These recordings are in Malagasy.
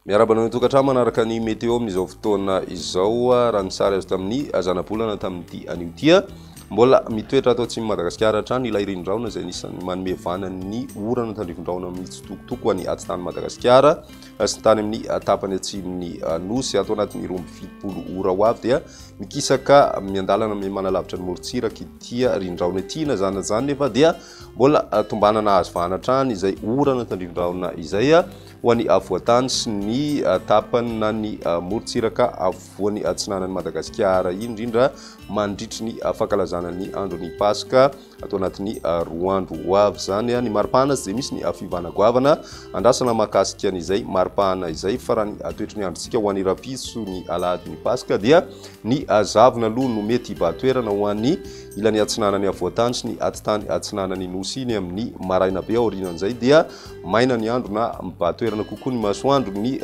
Miarahaba anareo tokantrano manaraka ny météo amin'izao fotoana izao. Raha ny sary azo tamin'ny zanabolana tamin'ity anio ity, mbola mitoetra ato atsimon'i Madagasikara hatrany ilay rindrin-drahona izay anisan'ny manome vahana ny orana tandrifin-drahona mitsitokotoko any atitany Madagasikara sy ny tany amin'ny tapany atsimon'ny Nosy. Ato anatin'ny 72 ora ho avy dia mikisaka miandalana manalavitra ny morontsiraka ity rindrin-drahona ity. Na izany na izany nefa dia mbola tombanana azo vahana hatrany izay orana tandrifin-drahona izay ho an'ny afovoan-tany sy ny tapany na ny morontsiraka afovoany atsinanan'i Madagasikara iny, indrindra mandritry ny fankalazana ny andron'ny Paska ato anatin'ny 2 andro ho avy izany. Ny maripana tsy dia misy ny fiovana goavana andrasana mahakasika an'izay maripana izay, fa raha ny toetry ny androntsika ho an'ny rahampitso ny alahadin'ny Paska dia ny zavona aloha no mety hibahan-toerana ho an'ny ilany atsinanan'ny afovoan-tany sy ny atitany atsinanan'ny Nosy iny amin'ny maraina be. Aorianan'izay dia maina ny andro na mibahan-toerana kokoa ny masoandro. Ny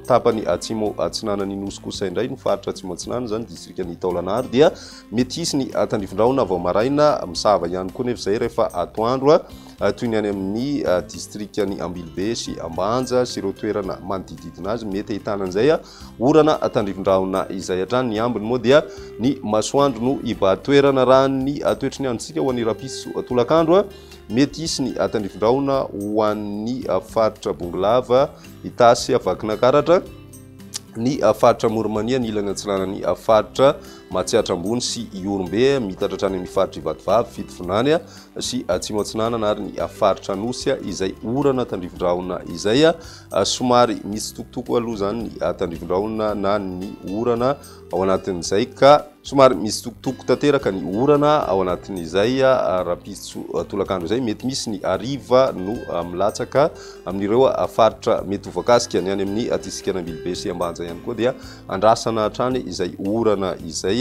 tapany atsimo atsinanan'ny Nosy kosa indray, ny faritra atsimo atsinanana izany, distrikan'i Taolagnaro, dia mety hisy ny tandrifin-drahona vao maraina, misava ihany koa nefa izay rehefa atoandro, toy ny any amin'ny distrikan'i Ambilobe sy Ambanja sy ireo toerana manodididina azy, mety ahitana an'izay orana tandrifin-drahona izay hatrany. Ny ambiny moa dia ny masoandro no hibahan-toerana. Raha ny toetry ny androntsika ho an'ny rahampitso tolakandro, mety hisy ny tandrifin-drahona ho an'ny faritra Bongolava, Itasy, Vakinankaratra, ny faritra Amoron'i-Mania, ny ilany atsinanan'ny faritra Matsiatra Ambony sy Ihorombe, miitatra hatrany amin'ny faritr'i Vatovavy, Fitovinany sy Atsimo Atsinanana ary ny faritra Anosy izay orana tandrifin-drahona izay. Somary mitsitokotoko aloha izany ny tandrifin-drahona na ny orana ao anatin'izay, ka somary mitsitokotoko tanteraka ny orana ao anatin'izay rahampitso tolakandro izay. Mety misy ny hariva no milatsaka amin'ireo faritra mety ho voakasika. Ny any amin'ny distrikan'Ambilobe sy Ambanja ihany koa dia andrasana hatrany izay orana izay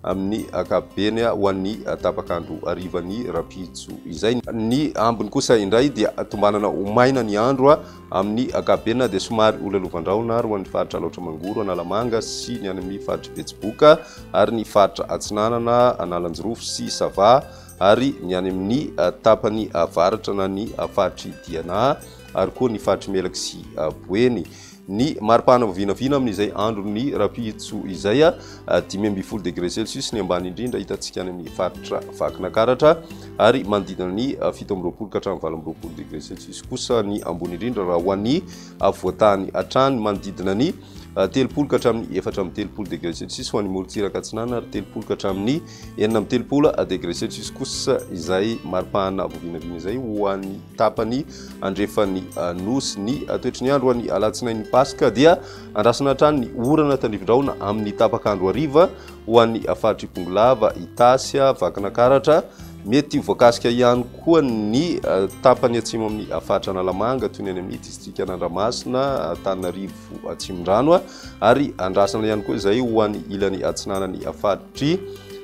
amin'ny ankapobeny ho an'ny tapak'andro harivan'ny rahampitso izay. Ny ambiny kosa indray dia tombanana ho maina ny andro amin'ny ankapobeny na dia somary ho lalovan-drahona ary ho an'ny faritra Alaotra Mangoro, Analamanga sy ny any amin'ny faritr'i Betsiboka ary ny faritra Atsinanana, Analanjirofo sy Sava ary ny any amin'ny tapany avaratra na ny faritr'i Diana ary koa ny faritr'i Melaky sy Boeny. Ny maripana vao vinavina amin'izay andron'ny rahampitso izay, 15 degré celsius ny ambany indrindra hitantsika any amin'ny faritra Vakinankaratra ary manodidina ny 27 ka hatramin'ny 28 degré celsius kosa ny ambony indrindra raha ho an'ny afovoan-tany hatrany, manodidina ny 30 ka hatramin'ny 34 degré celsius ho an'ny morontsiraka atsinanana ary 30 ka hatramin'ny 36 degré celsius kosa izay maripana vao vinavina izay ho an'ny tapany andrefan'ny Nosy. Ny toetry ny andro any alatsinain'ny Paska dia andrasana hatrany ny orana tandrifin-drahona amin'ny tapak'andro hariva ho an'ny faritr'i Bongolava, Itasy, Vakinankaratra. Mety ho voakasika ihany koa ny tapany atsimo amin'ny faritra Analamanga toy ny any amin'ny distrikan'Andramasina, Antananarivo Atsimondrano ary andrasana ihany koa izay ho an'ny ilany atsinanan'ny faritr'i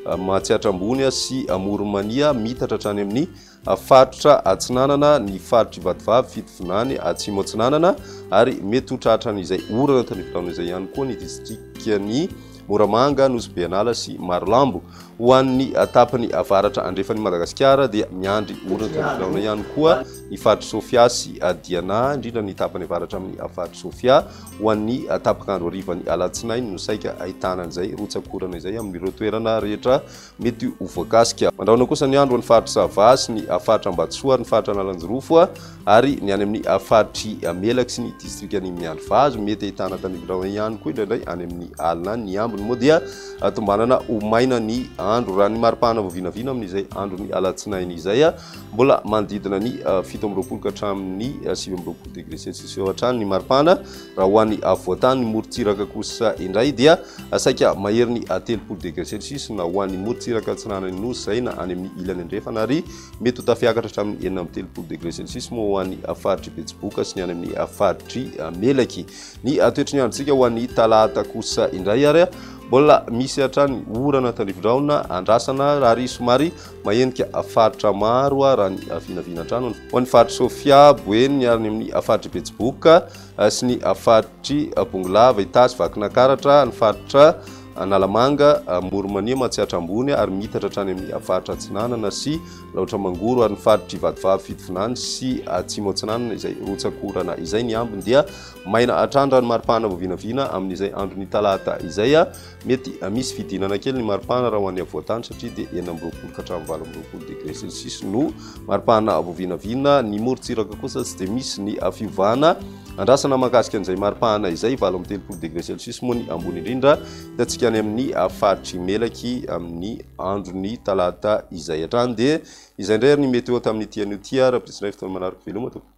Matsiatra Ambony sy Amoron'i Mania mitatra hatrany amin'ny Faritra Atsinanana, ny faritr'i Vatovavy, Fitovinany, Atsimo Atsinanana ary mety ho tratran'izay orana tandrifindrano izay ihany koa ny distrikan'i Moramanga, Nosy Be An'ala sy Marolambo. Ho an'ny tapany avaratra andrefan'i Madagasikara dia miandry orana tandrifindrano ihany koa ny faritr'i Sofia sy Diana, indrindra ny tapany avaratra amin'ny faritr'i Sofia. Ho an'ny tapak'andro harivan'ny alatsinainy no saika ahitana an'izay rotsak'orana izay amin'ireo toerana rehetra mety ho voakasika. Mandrahona kosa ny andro any faritra Sava sy ny faritra Ambatosoa ary ny faritra Analanjirofo ary ny any amin'ny faritr'i Melaky sy ny distrikan'i Miandrivazo. Mety ahitana tandrifin-drahona ihany koa indraindray any amin'ny alina any. Ny ambiny moa dia tombanana ho maina ny andro. Raha ny maripana vao vinavina amin'izay andron'ny alatsinainy izay, mbola manodidina ny 27 ka hatramin'ny 29 degré celsius eo hatrany ny maripana. Raha ho an'ny afovoan-tany, ny morontsiraka kosa indray dia saika maherin'ny 30 degré celsius na ho an'ny morontsiraka atsinanan'ny Nosy izay na any amin'ny ilany andrefana ary mety ho tafiakatra hatramin'ny 36 degré celsius moa ho an'ny faritr'i Betsiboka sy ny any amin'ny faritr'i Melaky. Ny toetry ny androntsika ho an'ny talata kosa indray ary mbola misy hatrany orana tandrifindrahona andrasana ary somary mahenika faritra maro raha ny vinavina hatrany ho an'ny faritr'i Sofia, Boeny ary ny amin'ny faritr'i Betsiboka sy ny faritr'i Bongolava, Itasy, Vakinankaratra, ny faritra. Analamanga, Amoron'i-Mania, Matsiatra Ambony ary miitatra hatrany amin'ny faritra Atsinanana sy Alaotra Mangoro ary ny faritr'i Vatovavy Fitovinany sy Atsimo Atsinanana izay rotsak'orana izay. Ny ambiny dia maina hatrany raha ny maripana vao vinavina amin'izay andron'ny talata izay. Mety misy fidinana kely ny maripana raha ho an'ny afovoan-tany satria dia 26 ka hatramin'ny 28 degré celsius no maripana vao vinavina. Ny morontsiraka kosa tsy dia misy ny fiovana andrasana mahakasika an'izay maripana izay, 38 degré celsius moa ny ambony indrindra hitantsika any amin'ny faritr'i Melaky amin'ny andron'ny talata izay hatrany. Dia izay indray ary ny météo tamin'ity anio ity ary rahampitso indray fotoana manaraka. Veloma tompoko.